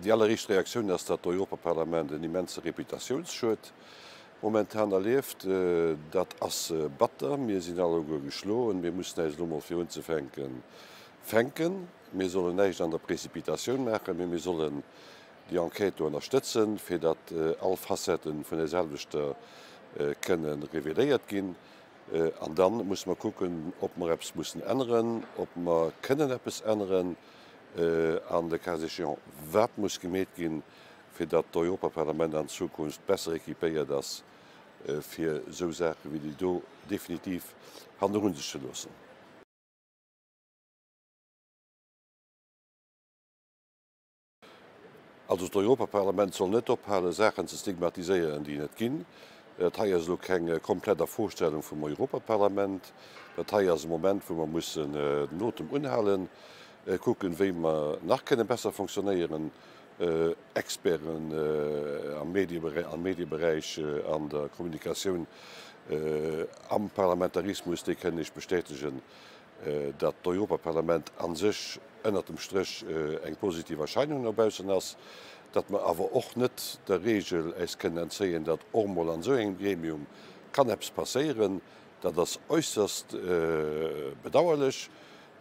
Déi alleréischt Reaktioun ass, datt d'Europaparlament en immense Reputatiounsschued momentan erlieft. Dat ass batter. Mir sinn alleguer geschloen. Mir mussen äis elo mol fir unzefänke fänken. Mir sollen näischt an der Précipitatioun maachen, mee mir sollen déi Enquête do ënnerstëtzen, fir datt all Facettë vun där selwechter kënne reveléiert ginn. An da musse mer kucken, ob mer eppes mussen änneren, ob mer kënnen eppes änneren an, le cas échéant, wat muss gemeet ginn, fir datt d'Europaparlament an Zukunft besser équipéiert ass, fir esou Saache wéi déi do definitiv hannerun sech ze loossen. Also d'Europaparlament soll net ophalen, Saachen ze stigmatiséieren, déi net ginn. Dat hei ass elo keng komplett Erfrostellung vum Europaparlament. Dat hei ass e Moment, wou mer mussen den Otem unhalen, kucken, wéi mer nach kënne besser fonctionnéieren. Experten am Medieberäich, an der Kommunikatioun, am Parlamentarismus, déi kënnen Iech bestätegen, datt d'Europaparlament a sech ënnert dem Stréch eng positiv Erscheinung no baussen ass, datt mer awer och net der Regel äis kënnen entzéien, datt och emol an esou engem Gremium kann eppes passéieren. Dat ass äusserst bedauerlech.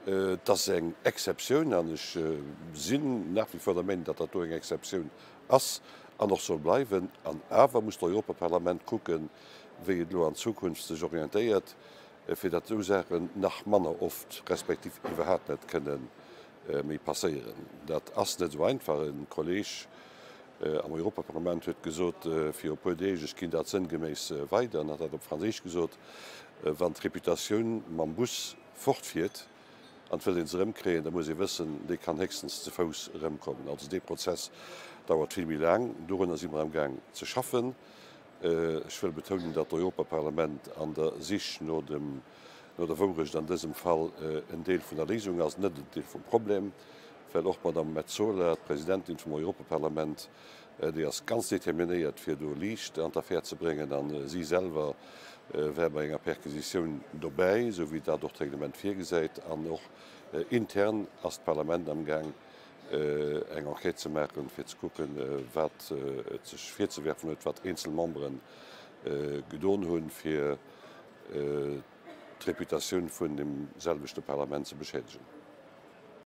Et ass eng Exceptioun an ech sinn nach wie vor der Meenung, datt dat do eng Exceptioun ass an och soll bleiwen. An awer muss d'Europaparlament kucken, wéi et elo an Zukunft sech orientéiert, fir datt esou Saachen nach manner oft respektiv iwwerhaapt net kënne méi passéieren. Dat ass net esou einfach. E Kolleeg am Europaparlament huet gesot viru e puer Deeg, ech ginn dat sënngeméiss weider, en hat dat op Franséisch gesot, Wann d'Reputatioun mam Bus fortfiert an et wëllt ee se erëmkréien, da muss ee wëssen, déi kann héchstens ze Fouss erëmkommen. Also dee Prozess dauert vill méi laang. Dorunner si mer amgaang ze schaffen. Ech wëll betounen, datt d'Europaparlament an der Sich no dem, no der Wourecht an dësem Fall en Deel vun der Léisung ass, net en Deel vum Problem, well och d'Madame Metsola, d'Presidentin vum Europaparlament, déi ass ganz determinéiert, fir do Liicht an d'Affär ze bréngen, a si selwer war bei enger Perquisitioun dobäi, esou wéi dat och d'Reglement virgesäit. An och intern ass d'Parlament amgaang, eng Enquête ze maachen, fir ze kucken, wat et sech virzewerfen huet, wat eenzel Membere gedon hunn, fir d'Reputatioun vun deem selwechte Parlament ze beschädegen.